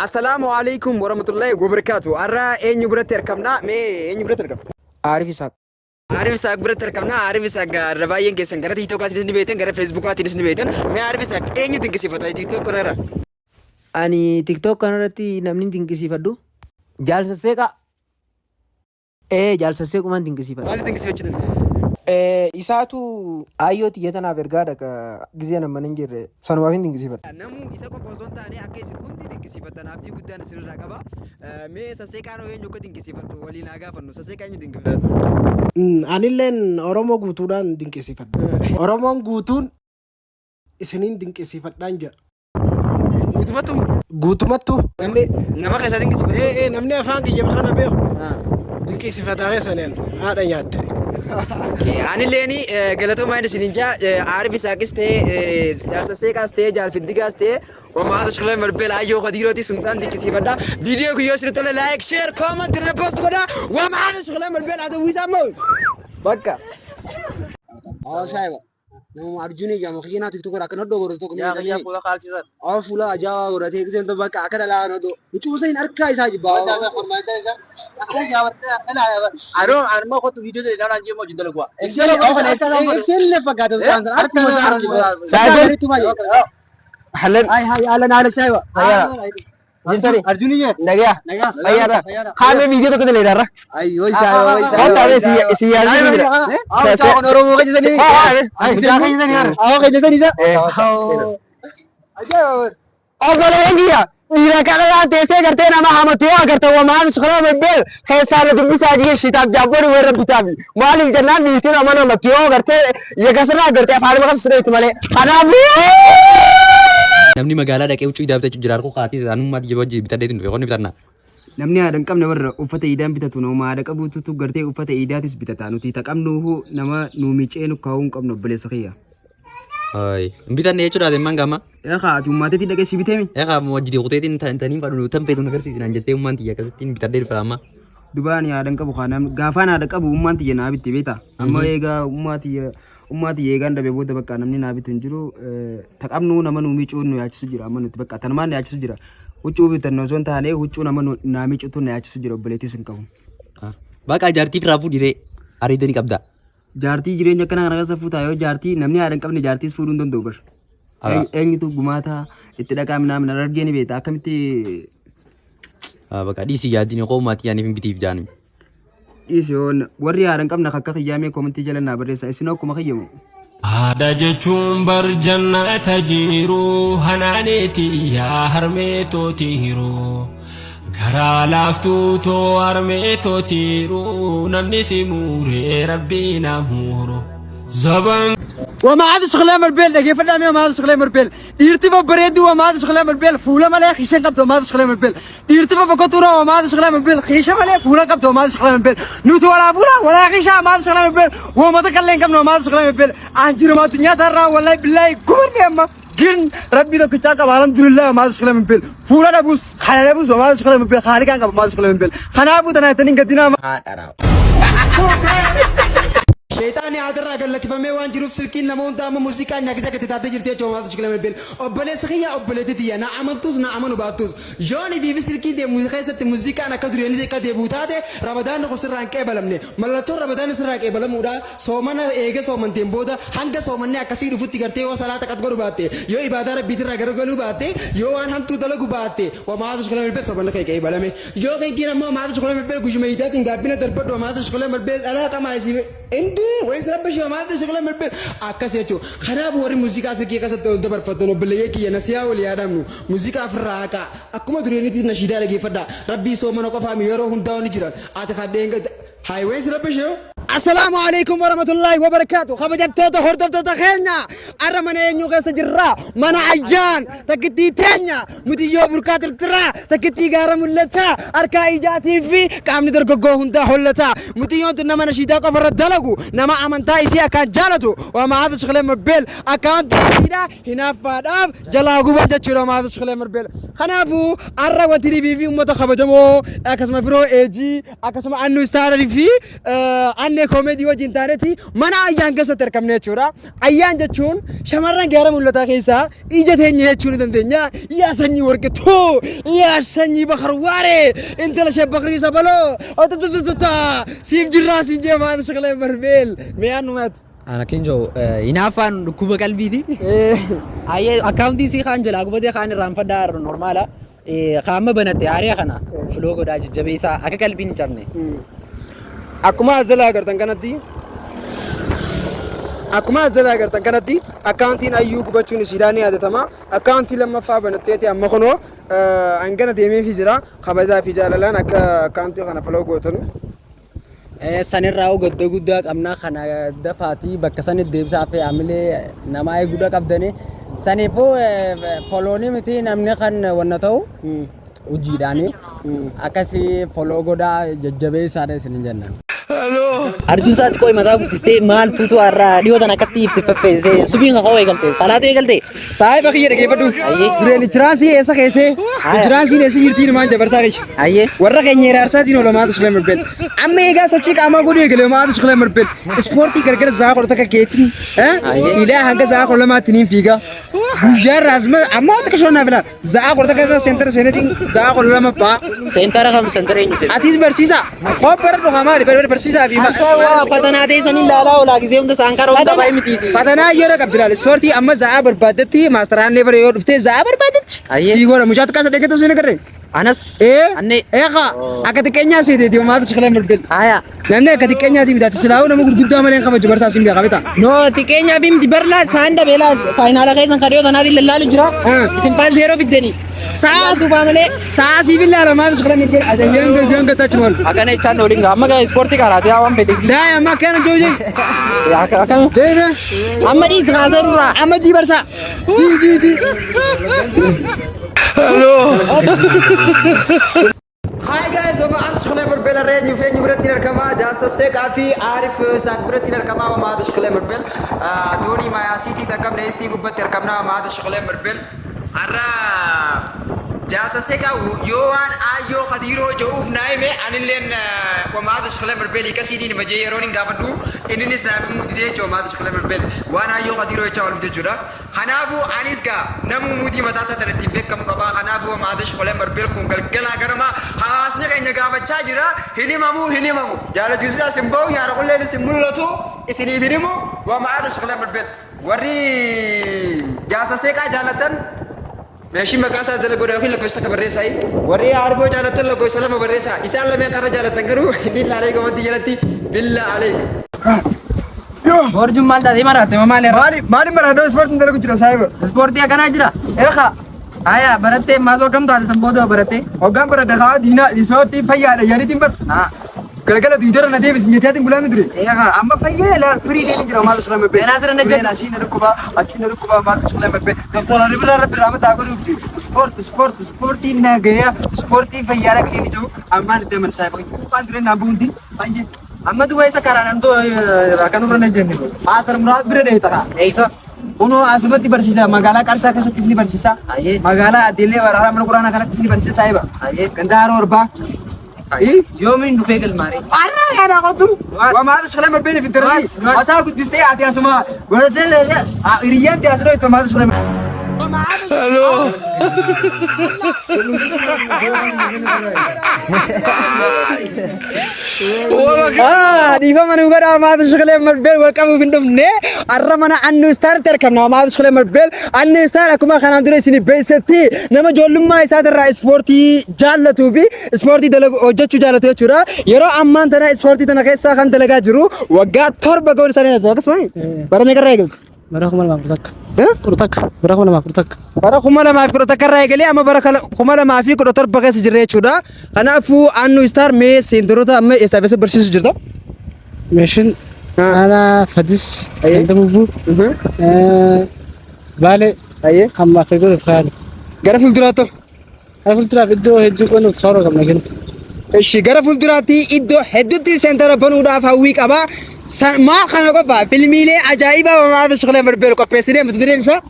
Assalaamu alaikum warahmatullahi wabarakatuh. Har'a eenyu biratti argamna? Mee eenyu biratti argamna? Aarif Isaaq. Aarif Isaaq biratti argamna. Aarif Isaaq irra baay'een keessan gara TikTokaatiinis ni beektan, gara Facebookaatiinis ni beektan. Mee Aarif Isaaq eenyu dinqisiifata TikTok kanarra? Ani TikTok kanarratti namni dinqisiifadhu Jaal Sasseeqaa. Ee Jaal Sasseequmaan dinqisiifadha. Maaliif dinqisiifachuu dandeessa? Ee isaatu aayyoo tiyya tanaaf ergaa dhaqa gizee nan mana hin jirre sanumaaf hin dinqisiifadha. Namuu isa qofa osoo hin taane akka isin hundi dinqisiifattan abdii guddaan isinirraa qaba. Mee Sasseeqaan hoo eenyu akka dinqisiifattu waliin haa gaafannu. Sasseeqaa eenyu dinqisiifattu? Anilleen Oromoo guutuudhaan dinqisiifadha. Oromoon guutuun isiniin dinqisiifadhaan jedha. Guutumattu Guutumattu namni nama keessaa dinqisiifatu. ee ee namni afaan kiyya kana beeku dinqisiifataa keessaniin haadha nyaatte. Anilleen galatoomaa inni isiniin jaa Aarif Isaaqis ta'ee jaarsa seeqaas ta'ee jaalfiddigaas ta'ee Wamaata shukulee marbeel ayyoo kadiirooti suntaan dinqisiifadha. Viidiyoo kiyyoo isin tole like share comment repost godha. Wamaata shukulee marbeel adawwiisaa moo bakka. Saahiba. Namuma Arjunii jedhamu kiyyanaa tiktok irraa akkan hodhoo godhatu tokko Yaa kiyyaa fuula kaalsisan. Awwa fuula ajaa'ibaa godhatee giseen tokko bakka akka dhalaa kan hodhoo. Huccuu san harkaa isaa jibbaa. Wanta isaa formaayita isaa. Akka jaabattee akka laa yaaba. Adoo anuma kottu viidiyoo ta'e ilaalaan jee hojii dalagu. Excel Excel ne fakkaata mucaan sana harkuma isaa harkuma. Saahiba. Ahlan. Hay hay ahlan ahlan saahiba. Jirtani. Arjunii jee. Nagaya. Nagaa. Fayyaadha. Kaamee viidiyoo tokko dalagaa irra. Ayyoo saahiba. Kottaa mee si yaadni jira. Mucaa kun Oromoo keessa sanii. Mucaa keessa sanii har'a. Awwa keessa sanii isa. Ajaa'iba. Obboleeyyan kiyya dhiira kana waan teessee gartee nama hamatu yoo agarte wamaan sukraa bebbeel keessaa na dubbisaa jige shitaaf jaabboon weerra bitaafi maaliif jennaan dhiirtii nama namatti yoo gartee yakasirraa gartee afaanuma keessa sudheetti malee kanaafuu. Namni magaalaa dhaqee huccuu idaa bitachuu jira harkoo kaatii isaanummaa tiyya wajjin bitadheetiin dhufe qonni bitanna. Namni haadha hin qabne warra uffata iidaan bitatu nama haadha qabuututu gartee uffata iidaatis bitata nuti ta qabnuuhu nama nuu miicee nu kaa'uu hin qabnu obboleessa kiyya. Hayi. Hin bitanne jechuudha ati ammaan gaama. Eekaa ati ummaateetii dhaqee si bitee mi? Eekaa wajjin kuteetiin taniin fadhu tan feetu na agarsiisi naan jettee ummaan tiyya akkasittiin bitadhee dhufe amma. Dubaa ani haadha hin qabu kaa namni gaafaan haadha qabu ummaan tiyya naa bitte beektaa. Amma eegaa ummaa tiyya ummaa tiyya eegaan dhabe booda bakka namni naa bitu hin jiru. Ta qabnu nama nuu miicuun nu yaachisu jira amma nuti bakka tanumaan nu yaachisu jira. Huccuu bitannu osoo hin taane huccuu nama naa miicutu na yaachisu jira obboleettis hin qabu. Baqa jaartii biraa fuudhiree areeda ni qabda. Jaartii jireenya akkana kana keessa fuutaa yoo jaartii namni haadha hin qabne jaartiis fuudhuu hin danda'u bar. Eenyutu gumaata itti dhaqaa minaamin argee ni beekta akkamitti Baqa dhiisii yaadini koo maatii yaaniif hin bitiif jaani. Dhiisi yoo warri haadha hin qabne akka kiyyaa mee komentii jala naa barreessa isin akkuma kiyyamu. Haadha jechuun bar jannata jiru hanaaneeti yaa harmee tootiiru garaa laaftuu too harmee tootiiru namni si muuree rabbii na muuru zaban. Wamaatu shuqlee marbeel dhageeffadhaa mee wamaatu shuqlee marbeel dhiirti babbareedduu wamaatu shuqlee marbeel fuula malee kiisha hin qabdu wamaatu shuqlee marbeel dhiirti fofokkottuudha wamaatu shuqlee marbeel kiisha malee fuula qabdu wamaatu shuqlee marbeel nuti walaa fuula walaa kiisha wamaatu shuqlee marbeel wamata kallee hin qabnu wamaatu shuqlee marbeel aan jiru addunyaa tarraa wallahi billaahi gubanne amma gin rabbii tokkichaa qaba alhamdulillah wamaatu shuqlee marbeel fuula dhabuus kana dhabuus wamaatu shuqlee marbeel haaliqaan qaba wamaatu shuqlee marbeel kanaafuu tanaa jettanii hin gaddinaa. Sheeyxaanni haadarraa gad lakkifamee waan jiruuf silkiin nama hundaa amma muuziqaan nyaaqi takka itti taatee jirti jechuudha maal tashkila bilbil. Obboleessa kiyya obboleettii tiyya na amantuus na amanu baattuus yoon ifiifi silkii tee keessatti muuziqaan akka dureenis akka deebi'u taate ramadaanni kun sirraa hin qeebalamne. Mallattoon ramadaanni sirraa qeebalamuudha soomana eega soomanteen booda hanga soomanni akkasii dhufutti gartee yoo salaata qat godhu baatte yoo ibaadaa rabbiitirraa garagaluu baatte yoo waan hamtuu dalagu baatte wamaa tashkila bilbil soomanni kee qeebalame. Yoo keekiin ammoo maata shukulee malbeel guyyuma iidaatiin gaabbina darbadhu maata shukulee malbeel dhalaa qamaa isii indii wayis rabbi shee maata shukulee malbeel akkas jechuu kanaaf warri muuziqaa silkii keessatti ol dabarfattan obboleeyyee kiyya nasiyaa walii haa dhaamnu muuziqaa ofirraa haqaa akkuma dureenitis nashiidaa dhageeffadhaa rabbii soomana qofaami yeroo hundaa ni jira ati kadheen hayi wayis rabbi shee. Assalaamu alaikum warahmatullahi wabarakatuh. Kabajamtoota hordoftoota keenya arra mana eenyuu keessa jirra? Mana ayyaan takkittii teenya mutiyyoo burqaa tirtiraa takkittii gaara mul'ataa harkaa ijaatii fi qaamni dargaggoo hundaa hollataa. Mutiyyoon tun nama nashiidaa qofa irra dalagu nama amantaa isii akkaan jaalatu waa maata shikilee marbeel akkaawwantii isiidha hinaaffaadhaaf jalaa guban jechuudha maata shikilee marbeel. Kanaafuu arra wanti dhibii fi uummata kabajamoo akkasuma firoo eejii akkasuma annu istaarii fi Annee Koomeedii wajjin taaneeti mana Ayyaan keessatti argamne jechuudha. Ayyaan jechuun shamarran gaara mul'ataa keessaa ija teenya jechuu ni dandeenya. Yaa sanyii warqittuu, yaa sanyii bakar waaree, intala shee bakrii sabaloo, otototototaa siif jirraa siin jee maata shaqalee barbeel. Mee annu maatu. Ana kinjo hinaaffaan dhukkuba qalbiiti. Ayyee akkaawuntii sii kaan jalaa gubatee kaan irraanfadhaa normaala. Qaama banatte aariyaa kana filoo godhaa jajjabeessaa akka qalbiin hin cabne. Akkuma as jalaa agartan kanatti Akkuma as jalaa agartan kanatti akkaawuntiin Ayyuu gubachuun isiidhaan ni yaadatama. Akkaawuntii lammaffaa banatteeti amma kunoo hangana deemeefii jira. Kabajaa fi jaalalaan akka akkaawuntii kana follow gootanu. Sanirraa gadda guddaa qabna kana dafaatii bakka sanitti deebisaa fi hamilee namaa eeguudha qabdani. Saniifuu follownii miti namni kan wanna ta'u hojiidhaani akkasii follow godhaa jajjabeessaadha isin jenna. Arjuun isaatti qo'i mataa guddistee maal tuutu har'aa dhiyoo tan akkatti ibsi faffeessee subiin kakoo eegalte salaatu eegalte. Saahiba kiyya dhageeffadhu. Dureen injiraansii eessa keessee? Injiraansiin eessa jirtii numaan jabarsaa kiyya. Ayyee. Warra keenya iraarsaatiin oola maata shiklee mirbeel. Amma eegaa sochii qaamaa godhuu eegale maata shiklee mirbeel. Ispoortii gargara za'a 11 keetiin ilaa hanga za'a 12tti niin fiiga. Guyyaa irraas amma xiqqoo naaf ilaa za'a 11 irra seentara seenetiin za'a 12 ba'a. Seentara kam seentara eenyu seentara? Atis barsiisaa. Koo bara dhugaa maali bara barsiisaa fi Waa fatanaa teessanii ilaalaa oolaa gisee hunda isaan karaa hunda baay'ee miti. Fatanaa yeroo qabdi laal ispoortii amma za'a barbaaddetti maastaraan bara yoo dhuftee za'a barbaaddetti. Ayyee. Sii godha mucaa xiqqaa saddeettatu siin agarre. Anas. Ee. Annee. Eeqa akka xiqqeenyaa seeteeti maata shiklee mirbel. Haya. Namni akka xiqqeenyaati miti ati silaa'uu nama gurguddaa malee hin kabaju barsaa siin beekaa beektaa. No xiqqeenyaa fi miti barlaa isaan dhabee laal faayinaala keessan kan dhiyoo tanaatiin lallaalu jira. Isin paal zeeroo fiddanii. Sa'a Suufaa malee. sa'a siif ilaala maata shiklee mirbel. Ajayyaan gaggaan gattaachi malu. Akkana jechaan ooliin amma gaa ispoortii karaatee waan fedhe. Daa'e amma akkana joojii. Akkam. Deeme. Amma dhiis kaasarraa. Amma jii barsaa. Jii jii jii. Hi guys, Oma Shikhle Murbel arra eenyu biratti argama. Jaarsa Seeqaa fi Arif Isaaq biratti argama. Oma Shikhle Murbel. Doonii Maayaasiitii takkamne istii gubbatti argamna. Oma Shikhle Murbel. Arra Jaarsa Seeqaa yoo waan Ayyoo Khadiiroo jedhuuf naa hime anilleen Oma Shikhle Murbel hiikasiitiin hima jee yeroon hin gaafadhu inninis naaf himuu didee jechuudha. Oma Shikhle Murbel waan Ayyoo Khadiiroo jechaa ooluuf jechuudha. Kanaafuu anis gaa namuu muudii mataa isaa tan ittiin beekamu qaba. Kanaafuu Maatish Qolee Marbeel kun galgalaa ganama hawaasni keenya gaafachaa jira. Hin himamu hin himamu. Jaalachiisaas hin bahu yaada qulleenis hin mul'atu isiniif hin himu. Waa Maatish Qolee Marbeel. Warri jaarsa seeqaa jaalatan meeshii maqaa isaa jala godha yookiin lakkoofsa takka barreessaa. Warri Arifoo jaalatan lakkoofsa lama barreessaa. Isaan lameen karra jaalatan garuu billaa aleek komantii jalatti billaa aleek. Boorjuun maal taatee maraatte moo maal irra? Maali maali maraadoo ispoortiin dalagu jira saahiba. Ispoortii akkanaa jira. Eeqa Haya barattee maasoo akkam taate san booda barattee? hoggaan bara dakaa diinaa ispoortii fayyaadha yaadiitiin bar. Galgala duydara na deebisin jettee bulaa miti. Eeqa. Amma fayyee laal firii deemin jira maal sura mabbe. Meenaa sirna jedhu. Meenaa siin dhukkuba achi na dhukkuba maal sura mabbe. Doktora Ribira Rabbi Rahmata godhu ispoortii ispoortii ispoortiin na gaya ispoortiin fayyaadha giseen ijoo ammaan itti aman saahiba. Kuuqaan dureen naan bu'uundi fayyee. Amma duuba isa karaa nan too akkanurra na jenne. Maastar Muraad bira dheeta kaa. Eessa? Kunoo asumatti barsiisa magaalaa Qarsaa keessattis ni barsiisa. Ayyee. Magaalaa Addeellee Waraaraa mana quraanaa kanattis ni barsiisa saahiba. Ayyee. Ganda Haroo Arbaa. Yoomiin dhufee galmaaree? Arraa yaada qotu. Waa maata shaqala marbeen fi darbii. Mataa guddistee ati asuma. Godhatee hiriyyaan ta'e asirra itti maata shaqala. Dhiifama nu godhaa maata shaqalee marbeel wal qabuuf hin dhufne arra mana annu istaaritti argamna maata shaqalee marbeel annu istaar akkuma kanaan dura isin beeksisetti nama ijoollummaa isaatirraa ispoortii jaallatuu fi ispoortii dalagu hojjechuu jaallatu jechuudha. Yeroo ammaan tana ispoortii tana keessaa kan dalagaa jiru waggaa 7 ga'uun isaanii akkasuma bara meeqarraa eegaltu? Bara 2011. 11. Bara 2011. Bara 2011 irraa eegalee amma bara 2017 keessa jirra jechuudha. Kanaafuu Annu Istaar mee seenteroota amma eessaaf eessa barsiisu jirta? Meeshin aanaa Fadis, Ganda Bubbuu, Baalee, amma Feegoruuf kaa'an. Gara fuulduraatti. Gara fuulduraaf iddoo hedduu qonuuf karoora qabna kennu. Ishi gara fuulduraatti iddoo hedduutti seentara banuudhaaf hawwii qaba. Maal kana qofa filmiilee ajaa'ibaa maata shukulee marbeel qopheessinee mata dureen isaa.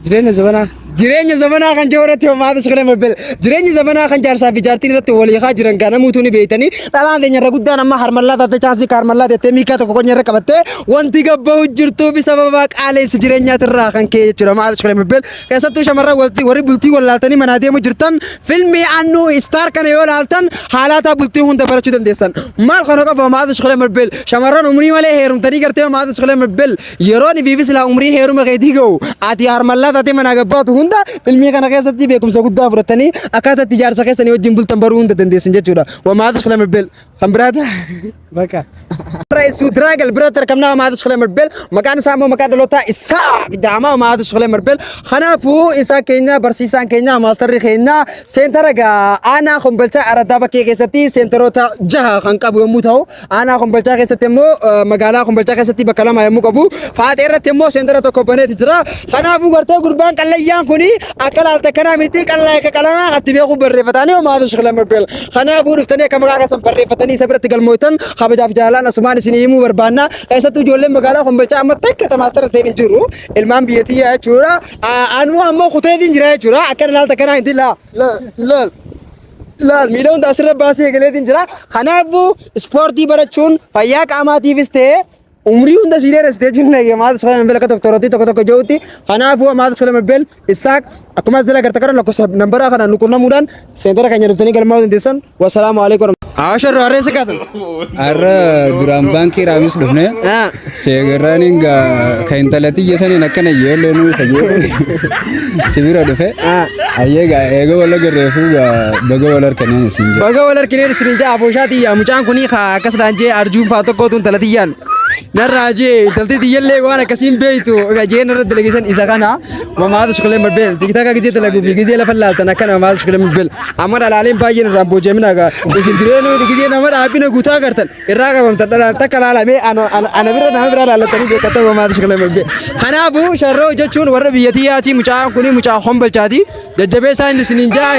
Jireenya zabanaa. Jireenya zamanaa kan jiru irratti homaatu shukran bilbil. Jireenya zamanaa kan jaarsaa fi jaartiin irratti walii haa jiran gaa namuutu ni beeytanii. Dhalaan teenya irra guddaan amma harmallaa taate chaansii kaarmallaa teettee miikaa tokko qonya irra qabattee wanti gabbahu jirtuu fi sababa qaalessi jireenyaatirraa kan ka'e jechuudha. Maal shukran bilbil. Keessattuu shamarran waltii warri bultii wallaaltanii manaa deemu jirtan filmii annuu istaar kana yoo laaltan haalaataa bultii hunda barachuu dandeessan. Maal kana qofa maal shukran bilbil. Shamarran umrii malee heerumtanii gartee maal shukran bilbil. Yeroon ifiifis laa umriin heeruma keetii ga'u ati harmallaa taatee manaa gabbaatu hunda filmii kana keessatti beekumsa guddaa fudhatanii akkaataa itti jaarsa keessanii wajjin bultan baruu hunda dandeessan jechuudha. Wamaatu shukran bilbil. Kan biraatu. Bakka. Reessu Diraagal biratti argamna Maatu Shuklee Marbel maqaan isaa immoo maqaa dhalootaa Isaaq jedhama Maatu Shuklee Marbel kanaafuu isaa keenya barsiisaan keenya maastarri keenya seentara gaa aanaa Kombolchaa Araddaa Bakkee keessatti seenteroota jaha kan qabu yommuu ta'u aanaa Kombolchaa keessatti immoo magaalaa Kombolchaa keessatti bakka lama yommuu qabu Faaxee irratti immoo seentara tokko baneeti jira kanaafuu gartee gurbaan qallayyaan kuni akka laalta kanaa miti qallaa akka qalamaa hatti beekuu barreeffataanii Maatu Shuklee Marbel kanaafuu dhuftanii akka maqaa keessan barreeffatanii isa biratti galmooytan kabajaaf jaalalaan asumaan isin himuu barbaanna. Keessattuu ijoolleen magaalaa Kombolchaa amma takka ta maastara ta'in hin jiru. Ilmaan biyya tiyyaa jechuudha. Anuu ammoo kuteetiin jira jechuudha. Akka ilaalta kanaa hin laa laal laal miila hunda asirra baasee eegaleetiin jira. Kanaafuu ispoortii barachuun fayyaa qaamaatiifis ta'ee umrii hunda sii dheeressite jechuun nagee maata sukala mabel akka doktorootii tokko tokko jirutti. Kanaafuu maata sukala mabel Isaaq akkuma as jala garta kana lakkoofsa nambaraa kana nu qunnamuudhaan seentara keenya dhuftanii galmaa'uu dandeessan. Wassalaamu alaikum. Asharru harree si kaatan. Har'a duraan baankii raamis dhufne seegarraan hinga ka intala tiyya saniin akkana yeelloo nuu fayyadu si bira dhufe ayyee gaa eega wal agarreefuu gaa baga wal harkaneen isin jedha. Baga wal harkineen isin jaa abooshaa tiyya mucaan kunii kaa akkas naan jee arjuun faa tokkootu intala tiyyaan narraa jee intalti tiyyallee waan akkasiin beeytu jee narra dalagisan isa kana mamaatu shukulee marbeel tikitaaka gizee dalaguu fi gizee lafa laaltan akkana mamaatu shukulee marbeel amma dhalaaleen baay'een irraan booji'amina gaa isin dureenuu gizee nama dhaabbina guutaa agartan irraa qabamtan dhalaan takka laalamee ana bira nama biraa laallatanii beekatan mamaatu shukulee marbeel kanaafuu sharroo jechuun warra biyya tiyyaatii mucaan kuni mucaa hombolchaati jajjabeessaa inni isiniin jaa.